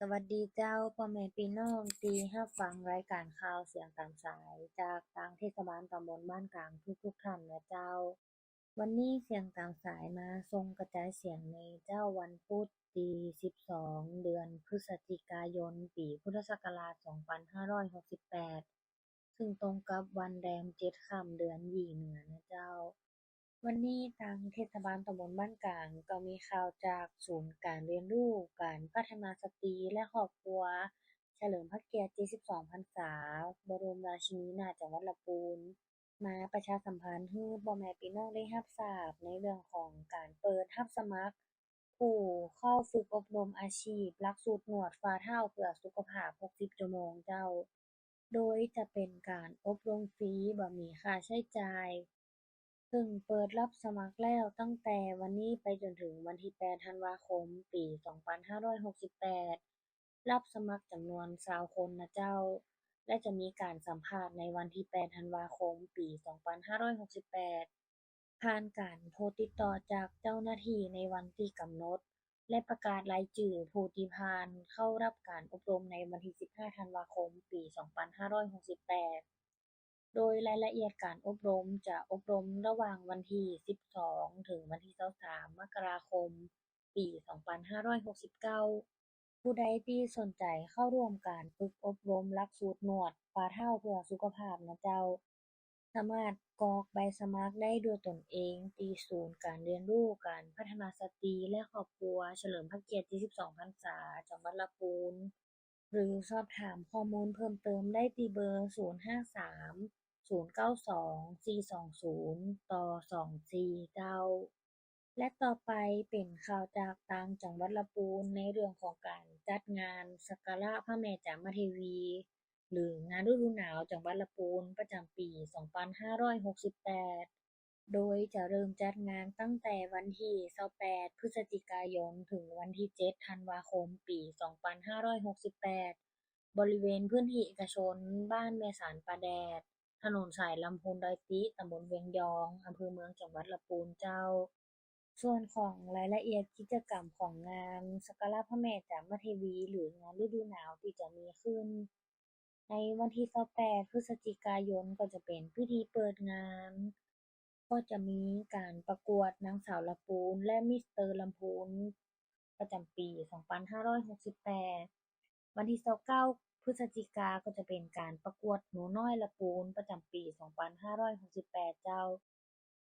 ສະຫວັດດີເຈົ້າ ພໍ່ແມ່ພີ່ນ້ອງທີ່ຮັບຟັງລາຍການຂ່າວສຽງຕາມສາຍ ຈາກທາງເທດສະບານຕຳບົນບ້ານກາງທຸກໆທ່ານນະເຈົ້າ. ວັນນີ້ສຽງຕາມສາຍມາສົ່ງກະຈາຍສຽງໃນເຊົ້າວັນພຸດທີສິບສອງ ເດືອນພຶສຈິກາຍົນ ປີພຸດທະສັກກະລາດສອງພັນຫ້າຮ້ອຍຫົກສິບແປດ ຊຶ່ງຕົງກັບວັນແລມເຈັດຄ່ຳເດືອນຍີ່ເໜືອນະເຈົ້າ. ວັນນີ້ທາງເທດສະບານຕຳບົນບ້ານກາງກໍມີຂ່າວຈາກສູນການຮຽນຮູ້ການພັດທະນາສະຕີ ແລະ ຄອບຄົວ ສະເຫຼີມພະກຽດເຈັດສິບສອງພັນສາ ບະລົມລາຊິນີນາດ ຈັງຫວັດລະປູນ ມາປະຊາສຳພັນໃຫ້ພໍ່ແມ່ພີ່ນ້ອງໄດ້ຮັບຊາບໃນເລື່ອງຂອງການເປີດຮັບສະໝັກຜູ້ເຂົ້າຝຶກອົບຮົມອາຊີບຫຼັກສູດນວດຝ່າເທົ້າເພື່ອສຸຂະພາບຫົກສິບຊົ່ວໂມງເຈົ້າ. ໂດຍຈະເປັນການອົບຮົມຟຣີບໍ່ມີຄ່າໃຊ້ຈ່າຍ ເຊິ່ງເປີດຮັບສະໝັກແລ້ວຕັ້ງແຕ່ວັນນີ້ໄປຈົນເຖິງວັນທີແປດ ທັນວາຄົມ ປີສອງພັນຫ້າຮ້ອຍຫົກສິບແປດ ຮັບສະໝັກຈຳນວນຊາວຄົນນະເຈົ້າ ແລະ ຈະມີການສຳພາດໃນວັນທີແປດ ທັນວາຄົມ ປີສອງພັນຫ້າຮ້ອຍຫົກສິບແປດ ຜ່ານການໂທຕິດຕໍ່ຈາກເຈົ້າໜ້າທີ່ໃນວັນທີ່ກຳນົດ ແລະ ປະກາດລາຍຊື່ຜູ້ທີ່ຜ່ານເຂົ້າຮັບການອົບຮົມໃນວັນທີສິບຫ້າ ທັນວາຄົມ ປີສອງພັນຫ້າຮ້ອຍຫົກສິບແປດ ໂດຍລາຍລະອຽດການອົບຮົມຈະອົບຮົມລະຫວ່າງວັນທີສິບສອງ ເຖິງວັນທີຊາວສາມ ມະກະລາຄົມ ປີສອງພັນຫ້າຮ້ອຍຫົກສິບເກົ້າ. ຜູ້ໃດທີ່ສົນໃຈເຂົ້າຮ່ວມການຝຶກອົບຮົມຫຼັກສູດນວດຝ່າເທົ້າເພື່ອສຸຂະພາບນະເຈົ້າ ສາມາດກອກໃບສະໝັກໄດ້ດ້ວຍຕົນເອງທີ່ສູນການຮຽນຮູ້ການພັດທະນາສະຕີ ແລະ ຄອບຄົວ ສະເຫຼີມພະກຽດເຈັດສິບສອງພັນສາ ຈັງຫວັດລະປູນ ຫຼື ສອບຖາມຂໍ້ມູນເພີ່ມເຕີມໄດ້ທີ່ເບີ ສູນຫ້າສາມ ສູນເກົ້າສອງ ສີ່ສອງສູນ ຕໍ່ສອງສີ່ເຈົ້າ. ແລະ ຕໍ່ໄປເປັນຂ່າວຈາກທາງຈັງຫວັດລະປູນ ໃນເລື່ອງຂອງການຈັດງານສັກກາລະພະແມ່ຈາມະເທວີ ຫຼື ງານລະດູໜາວຈັງຫວັດລະປູນ ປະຈຳປີສອງພັນຫ້າຮ້ອຍຫົກສິບແປດ ໂດຍຈະເລີ່ມຈັດງານຕັ້ງແຕ່ວັນທີຊາວແປດ ພຶສຈິກາຍົນ ເຖິງວັນທີເຈັດ ທັນວາຄົມ ປີສອງພັນຫ້າຮ້ອຍຫົກສິບແປດ ບໍລິເວນພື້ນທີ່ເອກະຊົນ ບ້ານແມ່ສານປາແດດ ຖະໜົນສາຍລຳພູນ-ດອຍຕິ ຕຳບົນວຽງຢອງ ອຳເພີເມືອງ ຈັງຫວັດລະປູນເຈົ້າ. ສ່ວນຂອງລາຍລະອຽດກິດຈະກຳຂອງງານສັກກາລະພະແມ່ຈາມະເທວີ ຫຼື ງານລະດູໜາວທີ່ຈະມີຂຶ້ນໃນວັນທີຊາວແປດ ພຶສຈິກາຍົນ ກໍຈະເປັນພິທີເປີດງານ, ກໍຈະມີການປະກວດນາງສາວລະປູນ ແລະ ມິສເຕີລຳພູນ ປະຈຳປີສອງພັນຫ້າຮ້ອຍຫົກສິບແປດ. ວັນທີຊາວເກົ້າ ພຶສຈິກາ ກໍຈະເປັນການປະກວດໜູນ້ອຍລະປູນ ປະຈຳປີສອງພັນຫ້າຮ້ອຍຫົກສິບແປດເຈົ້າ.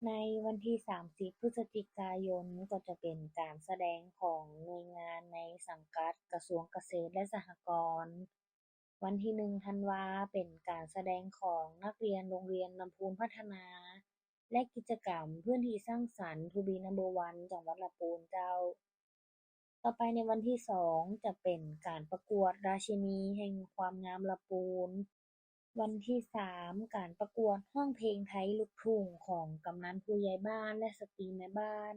ໃນວັນທີສາມສິບ ພຶສຈິກາຍົນ ກໍຈະເປັນການສະແດງຂອງໜ່ວຍງານໃນສັງກັດກະຊວງກະເສດ ແລະ ສະຫະກອນ. ວັນທີໜຶ່ງ ທັນວາ ເປັນການສະແດງຂອງນັກຮຽນໂຮງຮຽນລຳພູນພັດທະນາ ແລະ ກິດຈະກຳພື້ນທີ່ສ້າງສັນ ທູບີ ນັມເບີ ວັນ ຈັງຫວັດລະປູນເຈົ້າ. ຕໍ່ໄປໃນວັນທີສອງ ຈະເປັນການປະກວດລາຊິນີແຫ່ງຄວາມງາມລະປູນ. ວັນທີສາມ ການປະກວດຮ້ອງເພງໄທລູກທຸ່ງຂອງກຳນັນຜູ້ໃຫຍ່ບ້ານ ແລະ ສະຕີແມ່ບ້ານ.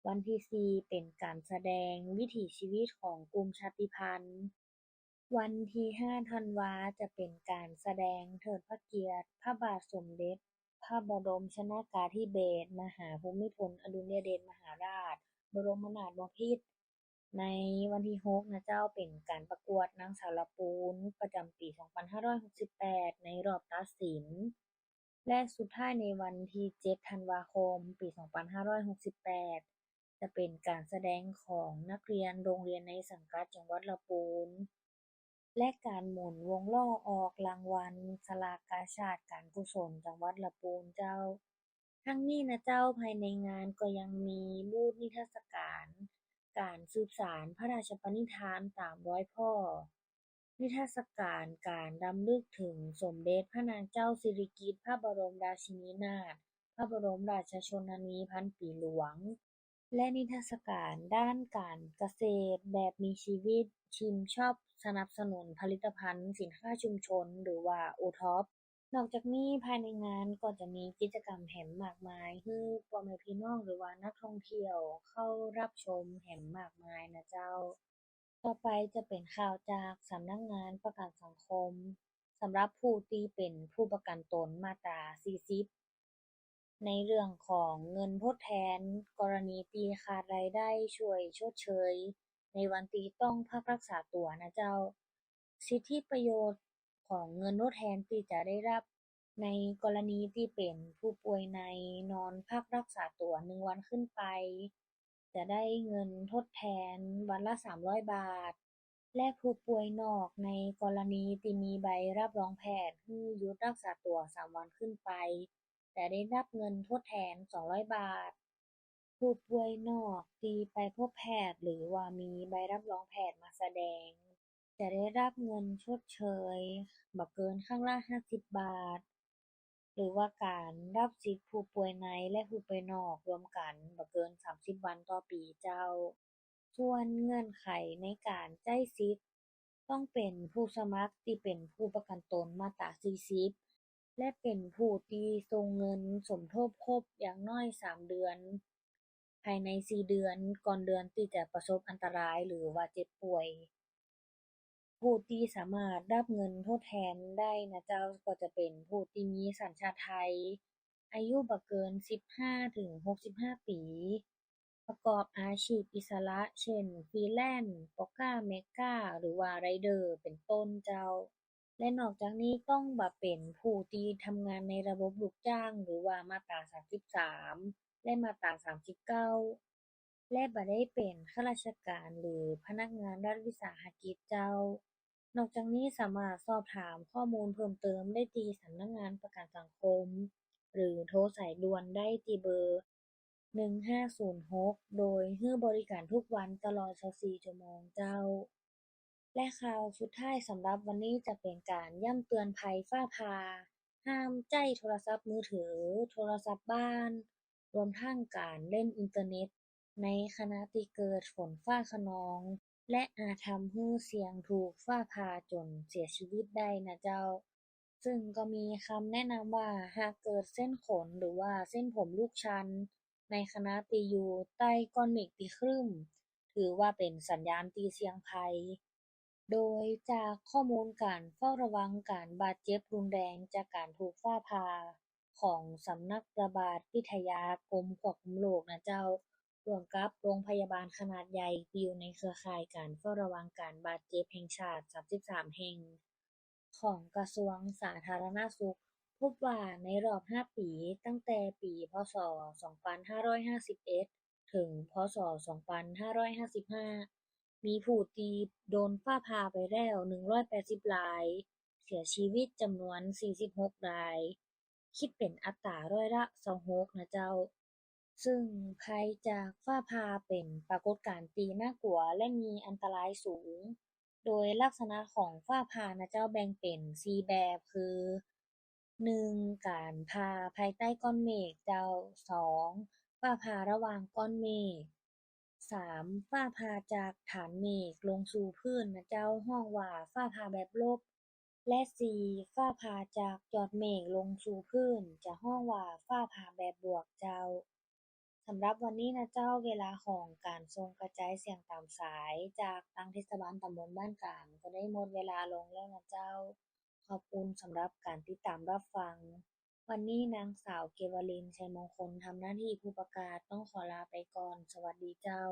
ວັນທີສີ່ ເປັນການສະແດງວິຖີຊີວິດຂອງກຸ່ມຊາດຕິພັນ. ວັນທີຫ້າ ທັນວາ ຈະເປັນການສະແດງເທີດພະກຽດພະບາດສົມເດັດພະບໍລົມຊະນາກາທິເບດ ມະຫາພູມິພົນອະດຸນຍະເດດມະຫາລາດ ບໍລົມນາດບໍພິດ. ໃນວັນທີຫົກນະເຈົ້າ ເປັນການປະກວດນາງສາວລະປູນປະຈຳປີສອງພັນຫ້າຮ້ອຍຫົກສິບແປດ ໃນຮອບຕັດສິນ ແລະ ສຸດທ້າຍໃນວັນທີເຈັດ ທັນວາຄົມ ປີສອງພັນຫ້າຮ້ອຍຫົກສິບແປດ ຈະເປັນການສະແດງຂອງນັກຮຽນໂຮງຮຽນໃນສັງກັດຈັງຫວັດລະປູນ ແລະ ການໝູນວົງລໍ້ອອກລາງວັນສະຫຼາກກາຊາດການກຸສົນຈັງຫວັດລະປູນເຈົ້າ. ທັງນີ້ນະເຈົ້າ ພາຍໃນງານກໍຍັງມີບູດນິທັດສະການ ການສືບສານພະລາຊະປະນິທານຕາມຮອຍພໍ່, ນິທັດສະການການລຳລຶກເຖິງສົມເດັດພະນາງເຈົ້າສິລິກິດພະບໍລົມລາຊິນີນາດ ພະບໍລົມລາຊະຊົນນານີພັນປີຫຼວງ ແລະ ນິທັດສະການດ້ານການກະເສດແບບມີຊີວິດ ຊິມຊອບສະໜັບສະໜູນຜະລິດຕະພັນສິນຄ້າຊຸມຊົນ ຫຼືວ່າ ໂອທອບ. ນອກຈາກນີ້ ພາຍໃນງານກໍຈະມີກິດຈະກຳແຫມມາກມາຍ ໃຫ້ພໍ່ແມ່ພີ່ນ້ອງ ຫຼືວ່ານັກທ່ອງທ່ຽວເຂົ້າຮັບຊົມແຫມມາກມາຍນະເຈົ້າ. ຕໍ່ໄປຈະເປັນຂ່າວຈາກສຳນັກງານປະກັນສັງຄົມ ສຳລັບຜູ້ທີ່ເປັນຜູ້ປະກັນຕົນມາດຕາສີ່ສິບ ໃນເລື່ອງຂອງເງິນທົດແທນກໍລະນີທີ່ຂາດລາຍໄດ້ຊ່ວຍຊົດເຊີຍ ໃນວັນທີ່ຕ້ອງພັກລັກສາຕົວນະເຈົ້າ. ສິດທິປະໂຫຍດຂອງເງິນທົດແທນທີ່ຈະໄດ້ຮັບໃນກໍລະນີທີ່ເປັນຜູ້ປ່ວຍໃນນອນພັກລັກສາຕົວໜຶ່ງວັນຂຶ້ນໄປ ຈະໄດ້ເງິນທົດແທນວັນລະສາມຮ້ອຍບາດ ແລະ ຜູ້ປ່ວຍນອກໃນກໍລະນີທີ່ມີໃບຮັບຮອງແພດໃຫ້ຢຸດລັກສາຕົວສາມວັນຂຶ້ນໄປ ຈະໄດ້ຮັບເງິນທົດແທນສອງຮ້ອຍບາດ. ຜູ້ປ່ວຍນອກທີ່ໄປພົບແພດ ຫຼື ວ່າມີໃບຮັບຮອງແພດມາສະແດງ ຈະໄດ້ຮັບເງິນຊົດເຊີຍບໍ່ເກີນຄັ້ງລະຫ້າສິບບາດ ຫຼືວ່າການຮັບສິດຜູ້ປ່ວຍໃນ ແລະ ຜູ້ປ່ວຍນອກລວມກັນບໍ່ເກີນສາມສິບວັນຕໍ່ປີເຈົ້າ. ສ່ວນເງື່ອນໄຂໃນການໃຊ້ສິດ ຕ້ອງເປັນຜູ້ສະໝັກທີ່ເປັນຜູ້ປະກັນຕົນມາດຕາສີ່ສິບ ແລະ ເປັນຜູ້ທີ່ສົ່ງເງິນສົມທົບຄົບຢ່າງໜ້ອຍສາມເດືອນ ພາຍໃນສີ່ເດືອນ ກ່ອນເດືອນທີ່ຈະປະສົບອັນຕະລາຍ ຫຼືວ່າເຈັບປ່ວຍ. ຜູ້ທີ່ສາມາດຮັບເງິນທົດແທນໄດ້ນະເຈົ້າ ກໍຈະເປັນຜູ້ທີ່ມີສັນຊາດໄທ, ອາຍຸບໍ່ເກີນສິບຫ້າເຖິງຫົກສິບຫ້າປີ, ປະກອບອາຊີບອິດສະຫຼະ ເຊັ່ນ ຟຣີແລນ, ພໍ່ຄ້າແມ່ຄ້າ ຫຼືວ່າໄຣເດີ ເປັນຕົ້ນເຈົ້າ. ແລະ ນອກຈາກນີ້ຕ້ອງບໍ່ເປັນຜູ້ທີ່ທຳງານໃນລະບົບລູກຈ້າງ ຫຼືວ່າມາດຕາສາມສິບສາມ ແລະ ມາດຕາສາມສິບເກົ້າ ແລະ ບໍ່ໄດ້ເປັນຂ້າລາຊະການ ຫຼື ພະນັກງານລັດວິສາຫະກິດເຈົ້າ. ນອກຈາກນີ້ສາມາດສອບຖາມຂໍ້ມູນເພີ່ມເຕີມໄດ້ທີ່ສຳນັກງານປະກັນສັງຄົມ ຫຼື ໂທສາຍດ່ວນໄດ້ທີ່ເບີ ໜຶ່ງຫ້າສູນຫົກ ໂດຍໃຫ້ບໍລິການທຸກວັນຕະຫຼອດຊາວສີ່ຊົ່ວໂມງເຈົ້າ. ແລະ ຂ່າວສຸດທ້າຍສຳລັບວັນນີ້ຈະເປັນການຢ້ຳເຕືອນໄພຟ້າຜ່າ, ຫ້າມໃຊ້ໂທລະສັບມືຖື, ໂທລະສັບບ້ານ, ລວມທັງການເລ່ນອິນເຕີເນັດໃນຂະນະທີ່ເກີດຝົນຟ້າຄະນອງ ແລະ ອາດທຳໃຫ້ສ່ຽງຖືກຟ້າຜ່າຈົນເສຍຊີວິດໄດ້ນະເຈົ້າ. ຊຶ່ງກໍມີຄຳແນະນຳວ່າ ຫາກເກີດເສັ້ນຂົນ ຫຼືວ່າເສັ້ນຜົມລຸກຊັນ ໃນຂະນະທີ່ຢູ່ໃຕ້ກ້ອນເມກທີ່ຄຶ້ມ ຖືວ່າເປັນສັນຍານທີ່ສ່ຽງໄພ. ໂດຍຈາກຂໍ້ມູນການເຝົ້າລະວັງການບາດເຈັບຮຸນແຮງຈາກການຖືກຟ້າຜ່າ ຂອງສຳນັກລະບາດວິທະຍາກົມຄວບຄຸມໂລກນະເຈົ້າ, ຮ່ວມກັບໂຮງພະຍາບານຂະໜາດໃຫຍ່ທີ່ຢູ່ໃນເຄືອຂ່າຍການເຝົ້າລະວັງການບາດເຈັບແຫ່ງຊາດສາມສິບສາມແຫ່ງ ຂອງກະຊວງສາທາລະນະສຸກ ພົບວ່າໃນຮອບຫ້າປີ ຕັ້ງແຕ່ປີ ພ.ສ. ສອງພັນຫ້າຮ້ອຍຫ້າສິບເອັດ ເຖິງ ພ.ສ. ສອງພັນຫ້າຮ້ອຍຫ້າສິບຫ້າ ມີຜູ້ທີ່ໂດນຟ້າຜ່າໄປແລ້ວ ໜຶ່ງຮ້ອຍແປດສິບລາຍ, ເສຍຊີວິດຈຳນວນສີ່ສິບຫົກລາຍ, ຄິດເປັນອັດຕາຮ້ອຍລະຊາວຫົກນະເຈົ້າ. ຊຶ່ງໄພຈາກຟ້າຜ່າເປັນປາກົດການທີ່ໜ້າກົວ ແລະ ມີອັນຕະລາຍສູງ. ໂດຍລັກສະນະຂອງຟ້າຜ່ານະເຈົ້າແບ່ງເປັນສີ່ແບບ ຄື ໜຶ່ງ ການຜ່າພາຍໃຕ້ກ້ອນເມກເຈົ້າ, ສອງ ຟ້າຜ່າລະຫວ່າງກ້ອນເມກ, ສາມ ຟ້າຜ່າຈາກຖານເມກລົງສູ່ພື້ນນະເຈົ້າ ຮ້ອງວ່າຟ້າຜ່າແບບລົບ ແລະ ສີ່ ຟ້າຜ່າຈາກຍອດເມກລົງສູ່ພື້ນ ຈະຮ້ອງວ່າຟ້າຜ່າແບບບວກເຈົ້າ. ສຳລັບວັນນີ້ນະເຈົ້າ ເວລາຂອງການສົ່ງກະຈາຍສຽງຕາມສາຍຈາກທາງເທດສະບານຕຳບົນບ້ານກາງ ກໍໄດ້ໝົດເວລາລົງແລ້ວນະເຈົ້າ. ຂອບຄຸນສຳລັບການຕິດຕາມຮັບຟັງ. ວັນນີ້ນາງສາວເກວາລິນ ໄຊມົງຄົນ ທຳໜ້າທີ່ຜູ້ປະກາດ ຕ້ອງຂໍລາໄປກ່ອນ. ສະຫວັດດີເຈົ້າ.